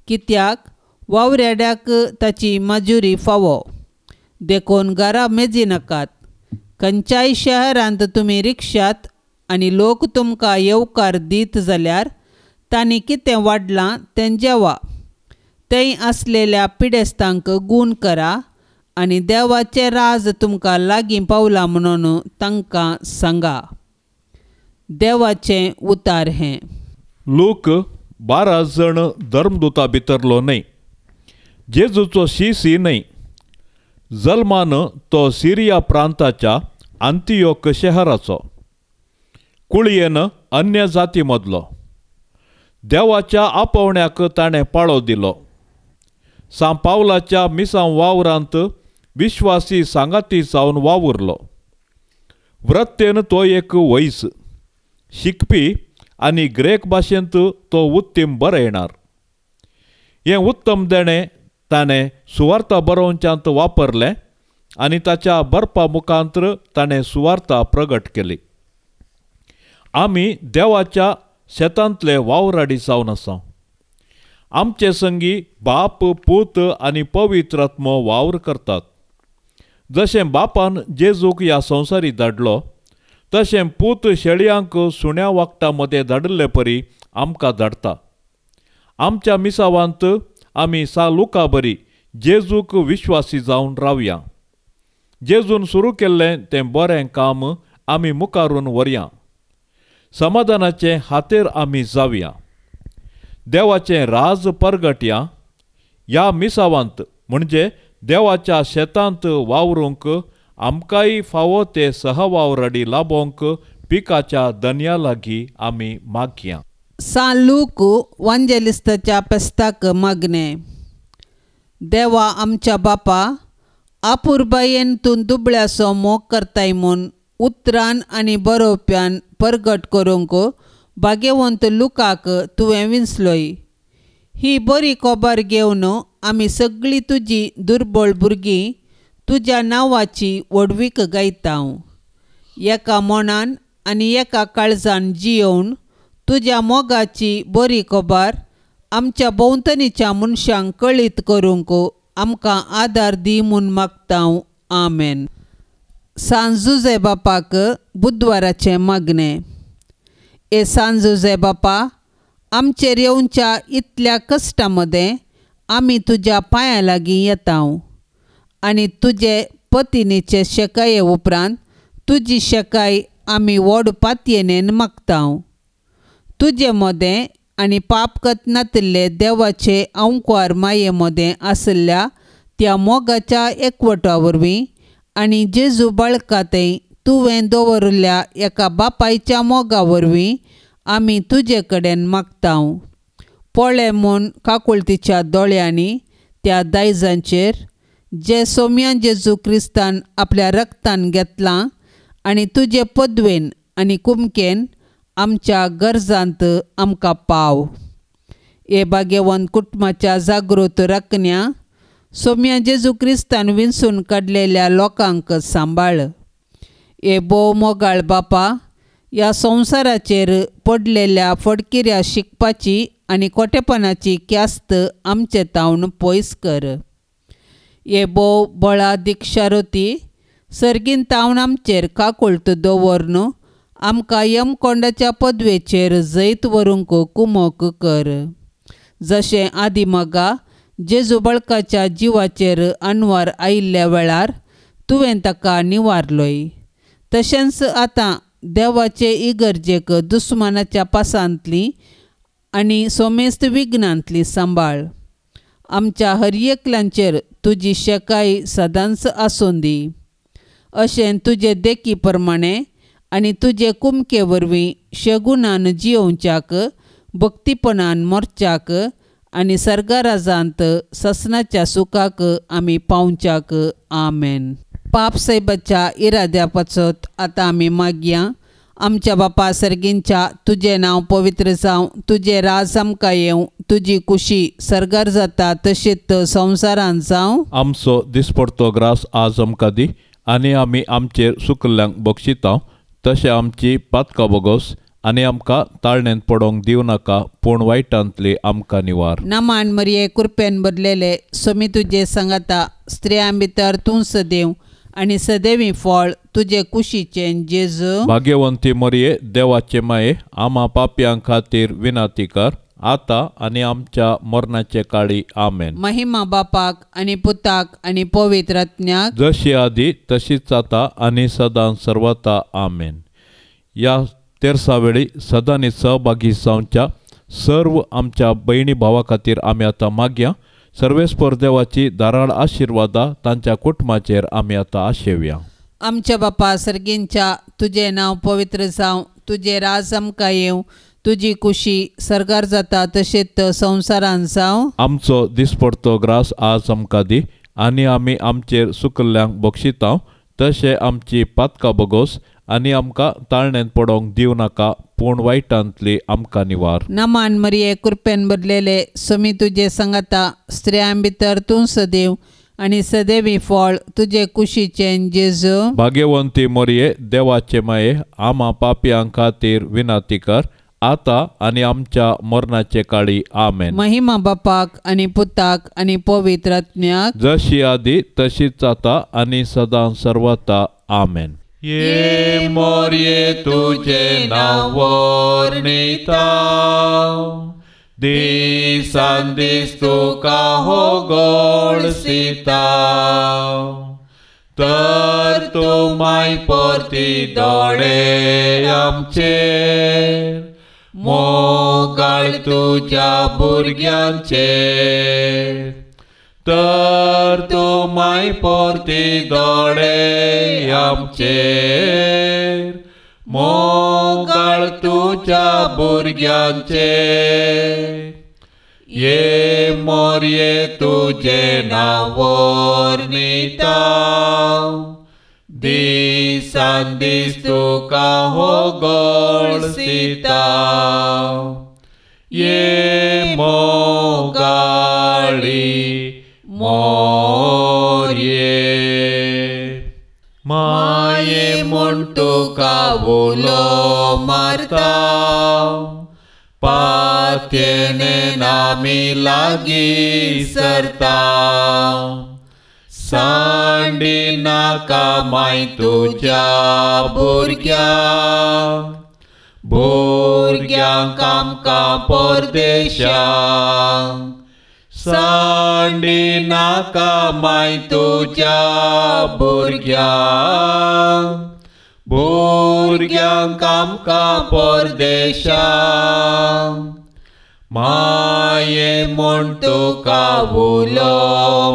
कित्याक वावराड्याक ताची मजुरी फावो। देखून घरा मेजी नाकात। खंयच्याय शहरांत तुमी रिक्षात आनी लोक तुमकां येवकार दीत जाल्यार तांणी कितें वाडलां तें जेवा, थंय आसलेल्या पिडेस्तांक गूण करा आनी देवाचें राज तुमकां लागीं पावलां म्हणून तांकां सांगा। देवाचें उतार हें। लोक 12 जण धर्मदूता भितरलो न्हय, जेजूचो शिसी न्हय। जल्मान तो सिरिया प्रांताच्या आंतियोक शहराचो, कुळयेन अन्य जाती मदलो। देवाच्या आपोवण्याक ताणें पाळो दिलो। सांत पावलाच्या मिसां वावरांत विश्वासी सांगाती जावन वावुरलो। वृत्तेन तो एक वैस शिकपी आनी ग्रेक भाशेंत तो उत्तम बरयणार। हें उत्तम देणें ताणें सुवार्ता बरोवच्यांत वापरलें आनी ताच्या बरपा मुखांतर ताणें सुवार्ता प्रगट केली। आमी देवाच्या शेतांतले वावराडी जावन आसा। आमचे संगी बाप, पूत आनी पवित्र आत्मो वावर करतात। जशें बापान जेजूक ह्या संवसारी धाडलो तशें पूत शेळयांक सुण्या वागटा मदें धाडिल्ले परी आमकां धाडटा। आमच्या मिसावांत आमी सा लुका बरी जेजूक विश्वासी जावन रावया। जेजून सुरू केल्लें तें बरें काम आमी मुखारून व्हरया। समाधानाचे हातेर आमी जावया। देवाचें राज परगटया। ह्या मिसावांत म्हणजे देवाच्या शेतांत वावरूंक आमकांय फावो ते सहवावराडी लाबोवंक पिकाच्या दनया लागीं आमी मागया. सान लूक वांजेलिस्ताच्या पेस्ताक मागणें. देवा आमच्या बापा, आपुरबायेन तूं दुबळ्याचो मोग करताय म्हूण उतरान आनी बरोवप्यान परगट करूंक भाग्यवंत लुकाक तुवें विंचलोय. ही बरी खबर घेवन आमी सगळीं तुजी दुर्बळ भुरगीं तुज्या नांवाची व्हडवीक गायता. एका मनान आनी एका काळजान जियोवन तुज्या मोगाची बरी खबर आमच्या भोंवतणीच्या मनशांक कळीत करूंक आमकां आदार दी म्हूण मागता. आमेन. सान जुझे बापाक बुधवाराचें मागणें. ए सान जुझे बापा, आमचेर येवच्या इतल्या कश्टां मदें आमी तुज्या पांयां लागीं येता आनी तुजे पतिनीचे शेकाये उपरांत तुजी शेकाय आमी व्हड पातयेनेन मागता. तुजे मदें आनी पाप नातिल्ले देवाचे अंकुर माये मदें आशिल्ल्या त्या मोगाच्या एकवटा वरवीं आनी जेजू बाळका थंय तुवें दवरिल्ल्या एका बापायच्या मोगा वरवीं आमी तुजे कडेन मागता. पळय म्हूण काकुळतीच्या दोळ्यांनी त्या दायजांचेर जे सोम्या जेजू क्रिस्तान आपल्या रक्तान घेतलां आनी तुजे पदवेन आनी कुमकेन आमच्या गरजांत आमकां पाव. हे भाग्यवंत कुटुंबाच्या जागृत राखण्या सोम्या जेजू क्रिस्तान विंचून काडलेल्या लोकांक सांबाळ. हे भोव मोगाळ बापा, ह्या संवसाराचेर पडलेल्या फडकिऱ्या शिकपाची आनी खोटेपणाची क्यास्त आमचे तावन पयस कर. हे भोव बळा दिक्षारोती सर्गीन तावन आमचेर काकुळट दवरून आमकां यमकोंडाच्या पदवेचेर जैत व्हरूंक कुमोक कर. जशें आदी मगा जेजू बळकाच्या जिवाचेर अनवार आयिल्ल्या वेळार तुवें ताका निवारलोय, तशेंच आतां देवाचे इगर्जेक दुस्मानाच्या पासांतली आनी सोमेस्त विघ्नांतली सांबाळ. आमच्या हर एकल्यांचेर तुजी शेकाय सदांच आसूं दी. अशें तुजे देखी प्रमाणें आनी तुजे कुमके वरवीं शेगुणान जियोवच्याक, भक्तीपणान मरच्याक आनी सर्गराजांत ससनाच्या सुखाक आमी पावच्याक. आमेन. पाप सायबाच्या इराद्या पासत आतां आमी मागया. आमच्या बापा सर्गींच्या, तुजें नांव पवित्र जावं, तुजें राज आमकां येवं, तुजी कुशी सर्गार जाता तशीच संवसारांत जावं. आमचो दिसपडतो ग्रास आज आमकां दी आनी आमी आमचेर सुकल्ल्यांक बक्षिता तशें आमची पातकां बोगोस आनी आमकां ताळणेंत पडोवंक दिवं नाका, पूण वायटांतली आमकां निवार. नमान मरिये, कृपेन भरलेले, सोमी तुजे सांगाता, स्त्रियां भितर तूं सदैव आनी सदैवी फळ तुजे कुशीचें जेजू. भाग्यवंती मरिये, देवाचे माये, आमा पापयां खातीर विनंती कर आतां आनी आमच्या मरणाचे काळी. आमेन. महिमा बापाक आनी पुताक आनी पवित्र आत्म्याक, जशी आदी तशीच आतां आनी सदां सर्वता. आमेन. ह्या तेरसा वेळी सदांनी सहभागी जावच्या सर्व आमच्या भयणी भावा खातीर आमी आतां मागया. सर्वेस्पर देवाची धाराळ आशिर्वादा तांच्या कुटुंबाचेर आमी आतां आशेवया. आमच्या बापा सर्गींच्या, तुजें नांव पवित्र जावं, तुजें राज आमकां येवं, तुजी कुशी सर्गार जाता तशेंच संवसारांत जावं. आमचो दिसपडतो ग्रास आज आमकां दी आनी आमी आमचेर सुकल्ल्यांक बक्षिता तशें आमची पातकां बोगोस आनी आमकां ताळणेंत पडोवंक दिवं नाका, पूण वायटांतली आमकां निवार. नमान मरिये, कृपेन भरलेले, सोमी तुजे सांगाता, स्त्रियां भितर तूं सदैव आनी सदैवी फळ तुजे कुशीचें जेजू. भाग्यवंती मरिये, देवाचे माये, आमा पापयां खातीर विनंती कर आतां आनी आमच्या मरणाचे काळी. आमेन. महिमा बापाक आनी पुताक आनी पवित्र आत्म्याक, जशी आदी तशीच आतां आनी सदां सर्वता. आमेन. ये मोरये तुझे नांव वर्णिता, दिसान दीस तुका हो गोडसिता, तर तूं माय परती दोळे आमचेर, मोगाळ तुज्या भुरग्यांचेर, तर तूं माय परती दोळे आमचेर मोगाळ तुज्या भुरग्यांचेर. ये मोरये तुजें नांव वर्णिता दिसान दीस तुका होगळसिता. ये मोगाळी मोरये माये म्हूण तुका उलो मारता पातयेन आमी लागीं सरता. सांडी नाका माय तुज्या भुरग्यांक भुरग्यांक आमकां परदेशांक. सांडी नाका माय तुज्या भुरग्यांक भुरग्यांक आमकां परदेशांक. माये म्हूण तुका उलो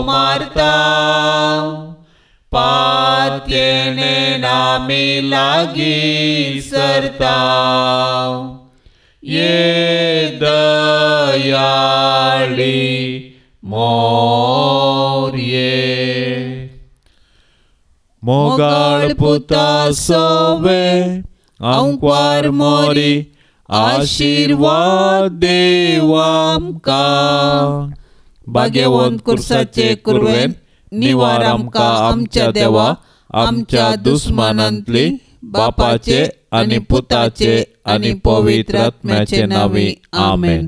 मारता पातयेन आमी लागीं सरता. ये दयाळी मोरये मोगाळ पुता सवे आंकवार मोरी आशिर्वाद देव आमकां. भाग्यवंत कुर्साचे कुरवेन निवार आमकां आमच्या देवा आमच्या दुस्मानांतली बापाचे आनी पुताचे आनी पवित्र आत्म्याचे नांवी आमेन.